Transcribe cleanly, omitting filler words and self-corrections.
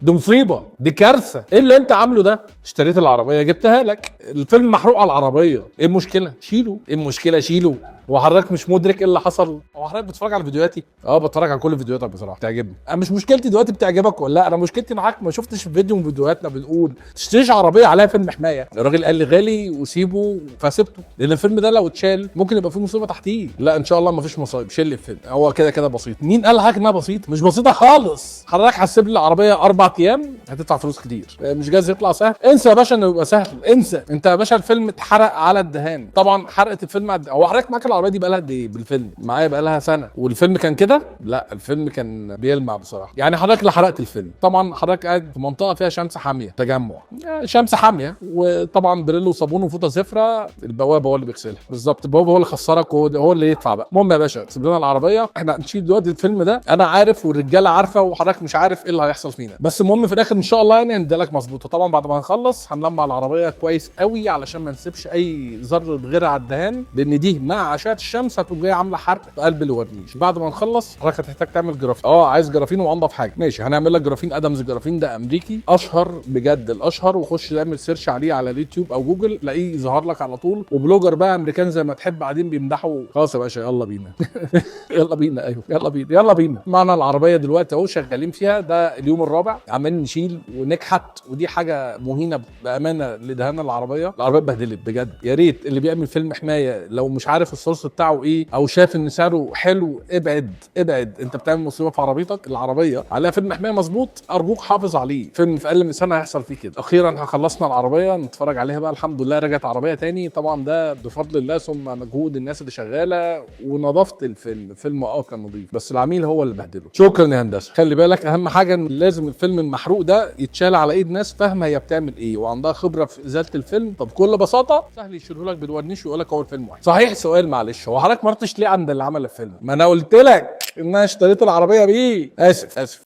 دي مصيبه، دي كارثه. ايه اللي انت عامله ده؟ اشتريت العربية جبتها لك، الفيلم محروق على العربيه، ايه المشكلة؟ شيله. ايه المشكلة؟ شيله. هو حضرتك مش مدرك ايه اللي حصل؟ هو حضرتك بتتفرج على فيديوهاتي؟ اه بتفرج على كل فيديوهاتك بصراحه، بتعجبني. انا مش مشكلتي دلوقتي بتعجبك ولا لا، انا مشكلتي معاك ما شفتش فيديو من فيديوهاتنا بنقول تشتريش عربية عليها فيلم حمايه. الراجل قال لي غالي وسيبه، فسيبته، لان الفيلم ده لو اتشال ممكن يبقى فيه مصيبة تحتيه. لا ان شاء الله ما فيش مصايب، شيل الفيلم، هو كده كده بسيط. مين قال لحضرتك انها بسيطه؟ مش بسيطة خالص. حضرتك هتسيب لي العربية 4 ايام، هتدفع فلوس كتير. مش جايز يطلع سهل. انسى يا باشا انه يبقى سهل، انسى انت يا باشا. الفيلم اتحرق على الدهان، طبعا حرقه الفيلم على هو حضرتك معاك العربية دي بقالها قد ايه بالفيلم؟ معايا بقالها سنه. والفيلم كان كده؟ لا الفيلم كان بيلمع بصراحه. يعني حضرتك اللي حرقت الفيلم. طبعا حضرتك قاعد في منطقة فيها شمس حاميه، تجمع شمس حاميه، وطبعا بريل وصابون وفوطه زفره، البوابة هو اللي بيغسلها بالظبط، البوابة هو اللي خسرك وهو اللي يدفع بقى. المهم يا باشا سيب لنا العربيه، احنا هنشيل دلوقتي الفيلم ده. انا عارف والرجاله عارفه وحضرتك مش عارف ايه اللي هيحصل فينا، بس المهم في الاخر ان شاء الله يعني هنديلك مظبوطه. طبعا بعد ما نخلص هنلمع العربية كويس قوي علشان ما نسيبش اي ذره غير على الدهان، لان دي مع اشعه الشمس هتقوم جاية عامله حرق في قلب الورنيش. بعد ما نخلص حضرتك هتحتاج تعمل جرافين. اه عايز جرافين وانضف حاجه، ماشي هنعمل لك جرافين ادمز. جرافين ده امريكي اشهر بجد الاشهر، وخش اعمل search عليه على اليوتيوب او جوجل تلاقيه ظهر لك على طول. و blogger بقى امريكان زي ما تحب قاعدين بيمدحوا. خلاص يا باشا يلا بينا. يلا بينا، ايوه يلا بينا، يلا بينا. معنا العربية دلوقتي اهو شغالين فيها، ده اليوم الرابع عمالين نشيل ونكحت، ودي حاجة مهينة بامانه لدهان العربيه. العربية اتبهدلت بجد. يا ريت اللي بيعمل فيلم حماية لو مش عارف ال source بتاعه ايه او شاف ان سعره حلو، ابعد ابعد، انت بتعمل مصيبة في عربيتك. العربية عليها فيلم حماية مظبوط، ارجوك حافظ عليه. فيلم في اقل من سنة هيحصل فيه كده. اخيرا خلصنا العربيه، نتفرج عليها بقى. الحمد لله رجعت عربية تاني، طبعا ده بفضل الله ثم مجهود الناس اللي شغالة ونظافه الفيلم. الفيلم كان نظيف بس العميل هو اللي بهدله. شكرا يا هندسه. خلي بالك اهم حاجة ان لازم الفيلم المحروق ده يتشال على ايد ناس فاهمه هي بتعمل ايه وعندها خبره في ازالة الفيلم. طب بكل بساطة سهل يشيله لك بالورنيش ويقول لك هو الفيلم واحد. صحيح سؤال معلش، هو حضرتك ما رحتش ليه عند اللي عمل الفيلم؟ ما انا قلت لك ان انا اشتريت العربية بيه. اسف اسف.